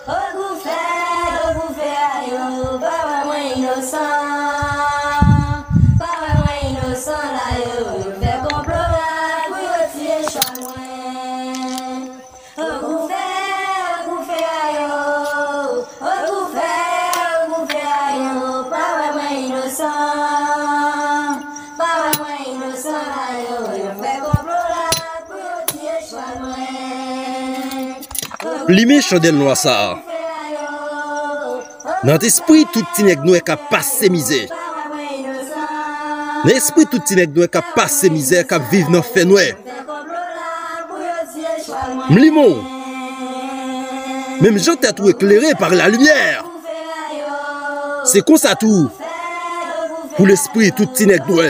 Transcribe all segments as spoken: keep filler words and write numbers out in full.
Ogou fè, ogou fè a yo, pa wè mwen inosan. Pa wè mwen inosan la yo, yo fè konplo la pou yo tiye chwal mwen. Ogou fè, ogou fè a yo, ogou fè, ogou fè a yo, pa wè mwen inosan. Pa wè mwen inosan la yo, yo fè konplo la pou yo tiye chwal mwen. Limen chandèl nwa sa a nan lespri tout ti nèg nwè k ap pase mizè. Nan lespri tout ti nèg nwè k ap pase mizè, k ap viv nan fènwè. M limen w. Menm jan tèt ou eklere pa limyè. Se konsa tou pou lespri tout ti nèg nwè.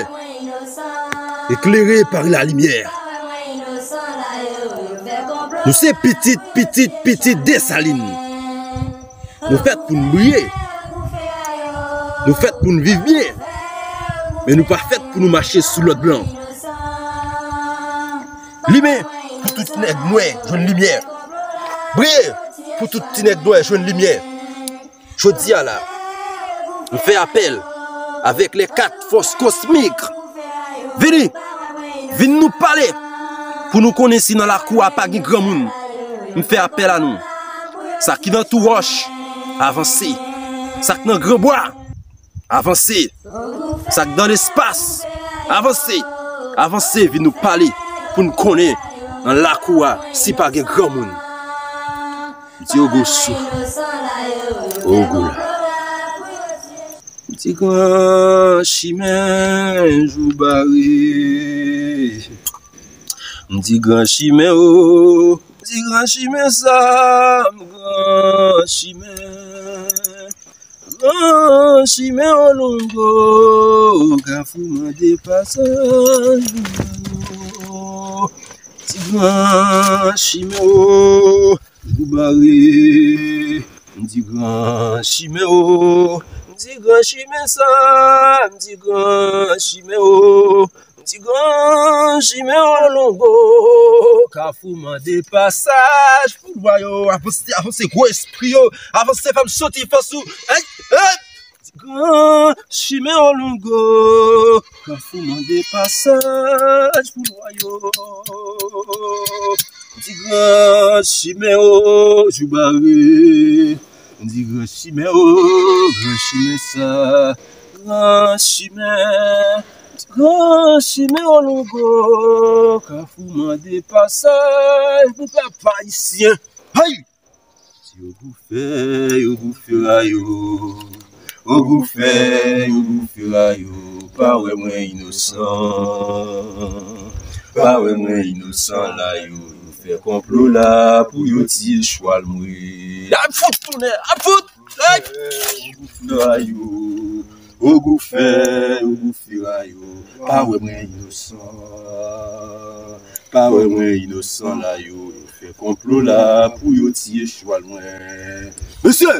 Éclairé par la lumière. Nou se pitit, pitit, pitit Desalin. Nou fèt pou n briye. Nou fèt pou n viv byen. Men nou pa fèt pou nou mache sou lòd blan. Limen pou tout nèg nwè jwenn limyè. Briye pou tout ti nèg nwè jwenn limyè. Jodi a la, m fè apèl avèk les quatre forces cosmiques. Vini, vin nou pale pou nou konnen si nan lakou a pa gen granmoun. M fè apèl a nou. Sa ki nan tou wòch, avanse. Sa k nan granbwa, avanse. Sa k dan lespas, avanse. Avanse, vin nou pale pou n konnen nan lakou a si pa gen granmoun. M di Ogou sou. Ogou la. M di gran chimen jou bare. M di gran chimen o. M di gran chimen sa. M gran chimen. Gran chimen o longo, kafou mande pasaj. Ti gran chimen o, jou bare. M di gran chimen o, m di gran chimen sa, m di gran chimen o. Ti gran chimen o longo, kafou mande pasaj pou lwa yo. Avanse, avanse, gwo espri yo. Avanse, fè m soti fòs ou. Hey, hey. Ti gran chimen o longo, kafou mande pasaj pou lwa yo. Ti gran chimen o jou bare. M di gran chimen o, gran chimen sa, gran chimen, gran chimen o longo, kafou mande pasaj pou pèp ayisyen. Hey! Ti Ogou fè, Ogou fè a yo, Ogou fè, Ogou fè a yo, pa wè mwen inosan, pa wè mwen inosan la yo. Yo fè konplo la pou yo tiye chwal mwen. Ap fout tounen, ap fout! Hey! Ogou fè a yo, Ogou fè, Ogou fè a yo. Pa wè mwen inosan, pa wè mwen inosan la yo. Yo fè konplo la pou yo tiye chwal mwen. Mesye!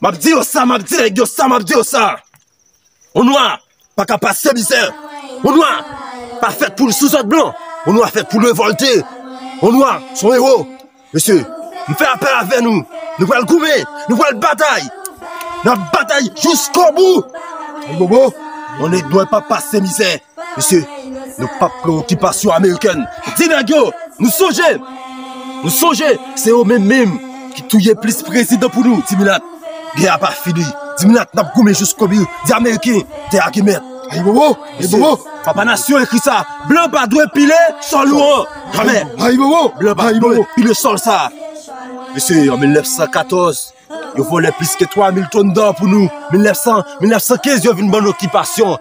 M ap di yo sa, m ap di nèg yo sa, m ap di yo sa. Yon nwa pa ka pase mizè. Yon nwa pa fèt pou l sou zòd blan. Yon nwa fèt pou l revòlte. Yon nwa se yon ewo. Mesye, m fè apèl avè nou. Nou pral goumen. Nou pral batay. N ap batay jiskobou. Ayibobo, yon nèg nwè p ap pase mizè. Mesye, nou p ap pran okipasyon amerikèn. Di nèg yo, nou sonje. Nou sonje, se yo menm menm ki touye plis prezidan pou nou. Di milat, gè a pa fini. Di milat, n ap goumen jiskobou. Di ameriken, tè a gen mèt. Ayibobo, ayibobo. Papa Nasyon ekri sa. Blan pa dwe pile sòl ou an. Jamè. Ayibobo. Blan pa dwe pile sòl sa. Mesye, an mil nèf san katòz, yo vòlè plis ke twa mil tòn dò pou nou. Mil nèf san, mil nèf san kenz, yo vin ban n okipasyon.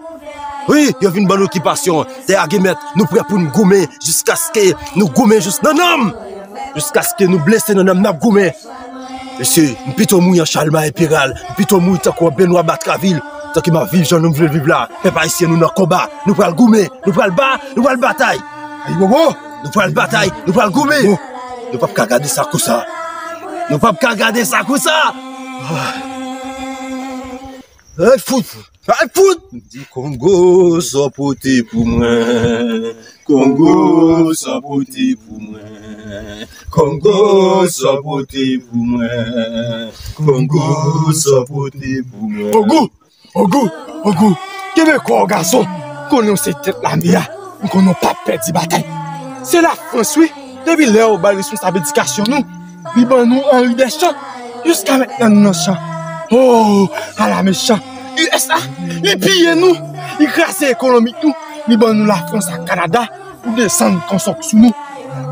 Wi, yo vin ban n okipasyon. Tè a gen mèt, nou prè pou n goumen jiskaske nou goumen jis nan nanm. Jiskaske nou blese nan nanm, n ap goumen. Mesye, m pito mouri an Chalmaye Peral, m pito mouri tankou an Benwa Batravil. Tanke m ap viv jan nou vle l viv la, pèp ayisyen, nou nan konba. Nou pral goumen, nou pral ba, nou pral batay. Ayibobo! Nou pral batay, nou pral goumen. Nou p ap ka gade sa konsa. Nou p ap ka gade sa konsa. Ay, fout! Ay, fout! M di Kongo, sa w pote pou mwen. Kongo, sa w pote pou mwen. Kongo, sa w pote pou mwen. Kongo, sa w pote pou mwen. Ogou! Ogou! Ogou! Kenbe kò w, gason! M konnen w se tèt lame a. M konnen w p ap pèdi batay. Se Lafrans, wi. Depi lè yo ba l responsab edikasyon nou, li ban nou Henri Deschamps. Jiska mentnan, nou nan chan. Oh, ala mechan! U S A, li piye nou, li kraze ekonomi nou, li ban nou Lafrans ak Kanada pou desann konsòk sou nou.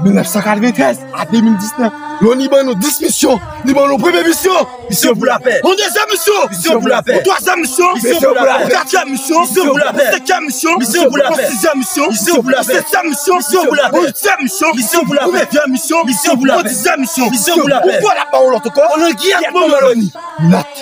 Mil nèf san katreventrèz a de mil diznèf, Loni ban nou dis misyon, li ban nou premye misyon. Misyon pou lapè. Yon dezyèm misyon. Misyon pou lapè. Yon twazyèm misyon. Misyon pou lapè. Yon katriyèm misyon. Misyon pou lapè. Yon senkyèm misyon. Misyon pou lapè. Yon sizyèm misyon. Misyon pou lapè. Yon setyèm misyon. Misyon pou lapè. Yon uityèm misyon. Misyon pou lapè. Yon nevyèm misyon. Misyon pou lapè. Yon dizyèm misyon. Misyon pou lapè. Poukwa l ap ba w lòt ankò? Yon langyèt manman Loni. Milat,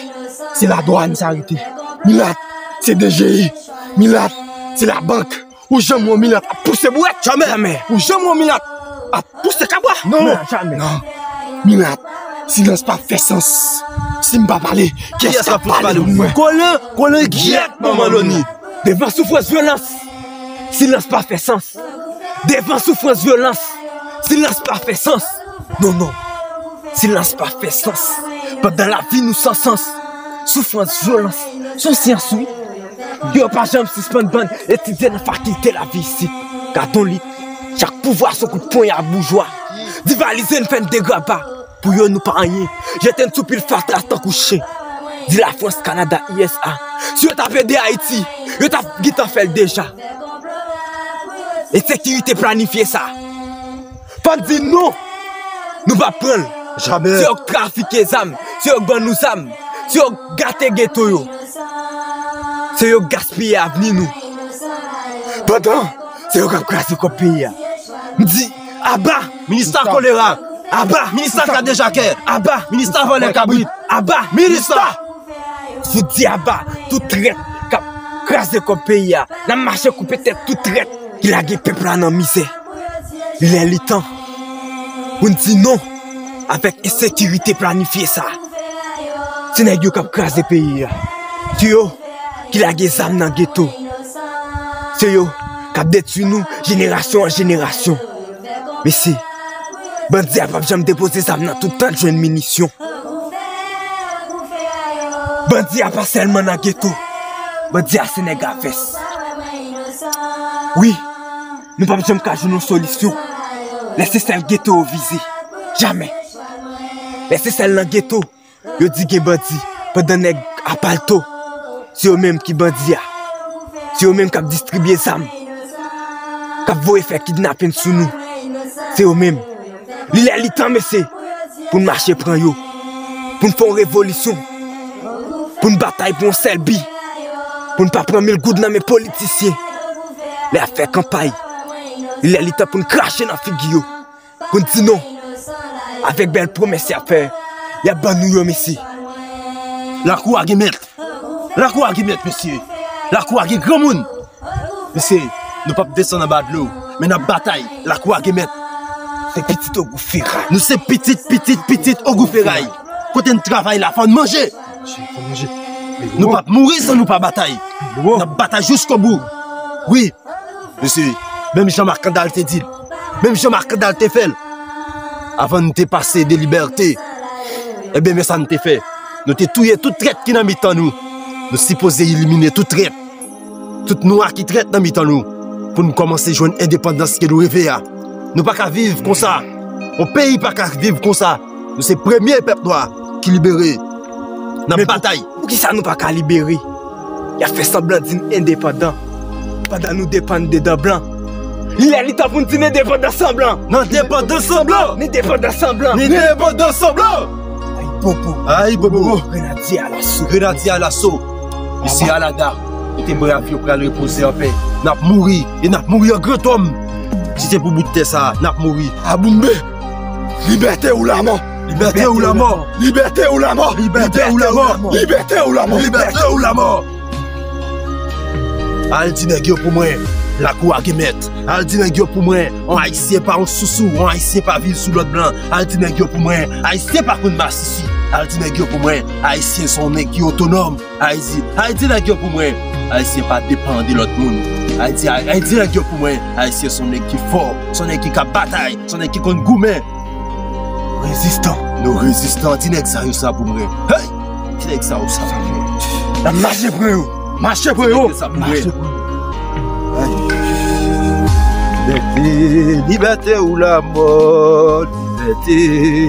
se ladwàn sa rete. Milat, se D G I. Milat, se labank. Ou janm wè yon milat ap pouse bwèt? Jamè. Ou janm wè yon milat ap pouse kabwa? Non. Non, jamè. Non. Milat, silans pa fè sans. Si m pa pale, kiyès k ap pale pou mwen? Konnen, konnen gyèt manman Loni. Devan soufrans, vyolans, silans pa fè sans. Devan soufrans, vyolans, silans pa fè sans. Non, non. Silans pa fè sans. Pandan lavi nou san sans, soufrans, vyolans, se yon syans, wi. Yo pa janm sispann ban n etidye nan fakilte lavi isit. Gadon lit, chak pouvwa se yon kout ponya boujwa. Divalize n, fè n degraba. Pou yo nou pa anyen. Jete n sou pil fatra tankou chen. Di Lafrans, Kanada, U S A, si yo t ap ede Ayiti, yo t ap gentan fè l deja. Ensekirite planifye sa. Pa di non. Nou p ap pran l. Jamè. Se yo k trafike zam. Se yo k ban nou zam. Se yo k gate geto yo. Se yo k gaspiye avni nou. Pandan se yo k ap kraze kòb peyi a. M di, aba! Minista kolera! Aba! Minista kadejakè! Aba! Minista vòlè kabrit! Aba! Minista! Fout di aba tout trèt k ap kraze kòb peyi a. N ap mache koupe tèt tout trèt ki lage pèp la nan mizè. Li lè li tan pou n di non avèk ensekirite planifye sa. Se nèg yo k ap kraze peyi a. Se yo ki lage zam nan geto. Se yo k ap detwi nou jenerasyon an jenerasyon. Mesye, bandi a p ap janm depoze zam nan toutan l jwenn minisyon. Bandi a pa sèlman nan geto. Bandi a se nèg a vès. Wi, nou p ap janm ka jwenn yon solisyon lè se sèl geto yo vize. Jamè. Lè se sèl nan geto yo di gen bandi, pandan nèg a palto, se yo menm ki bandi a. Se yo menm k ap distribye zam, k ap voye fè kidnapin sou nou. Se yo menm. Li lè li tan, mesye, pou n mache pran yo. Pou n fè yon revolisyon. Pou n batay pou yon sèl bi. Pou n pa pran mil goud nan men politisyen lè y ap fè kanpay. Li lè li tan pou n krache nan figi yo. Pou n di non avèk bèl pwomès y ap fè, y ap ban nou yo, mesye. Lakou a gen mèt. Lakou a gen mèt, mesye. Lakou a gen granmoun. Mesye, nou p ap desann anba dlo, men n ap batay. Lakou a gen mèt. Se pitit Ogou Feray. Nou se pitit, pitit, pitit Ogou Feray. Kote n travay la, fò n manje. Nou p ap mouri san nou pa batay. N ap batay jiskobou. Wi. Mesye, menm jan Makandal te di l, menm jan Makandal te fè l, avan n te pase de libète, ebyen, men sa n te fè. Nou te touye tout trèt ki nan mitan nou. Nou sipoze elimine tout trèt, tout nwa ki trèt nan mitan nou, pou n kòmanse jwenn endepandans ke nou reve a. Nou pa ka viv konsa. Yon peyi pa ka viv konsa. Nou se premye pèp nwa ki libere. N ap batay. Men pou, poukisa nou pa ka libere? Y ap fè sanblan di n endepandan, pandan nou depann de dan blan. Li lè li tan pou n di n endepandan sanblan. N endepandan sanblan. N endepandan sanblan. N endepandan sanblan. Ay bobo. Ay bobo. Grenadye alaso. Grenadye alaso. Mesye Alada, kote brav yo pral repoze anpè. N ap mouri, e n ap mouri an grandòm. Si se pou bout tè sa a, n ap mouri. Aboumbe! Libète ou lamò! Libète ou lamò! Libète ou lamò! Libète ou lamò! Libète ou lamò! Libète ou lamò! Al di nèg yo pou mwen, lakou a gen mèt. Al di nèg yo pou mwen, yon Ayisyen pa yon sousou, yon Ayisyen pa viv sou lòd blan. Al di nèg yo pou mwen, Ayisyen pa konn masisi. Al di nèg yo pou mwen, Ayisyen se yon nèg ki otonòm. Al di, al di nèg yo pou mwen, Ayisyen pa depann de lòt moun. Al di, al di nèg yo pou mwen, Ayisyen se yon nèg ki fò, se yon nèg ki ka batay, se yon nèg ki konn goumen. Rezistan. Nou rezistan. Di nèg sa yo sa pou mwen. Hey! Di nèg sa yo sa pou mwen. N ap mache pran yo. Mache pran yo. Di nèg sa pou mwen. Mache pran yo. Libète, libète ou lamò. Libète,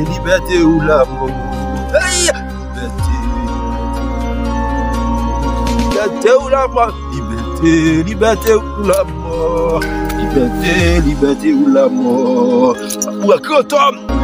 libète ou lamò. Hey! Libète, libète ou lamò. Libète, libète ou lamò. Libète, libète ou lamò. Ou wè, grann tòm.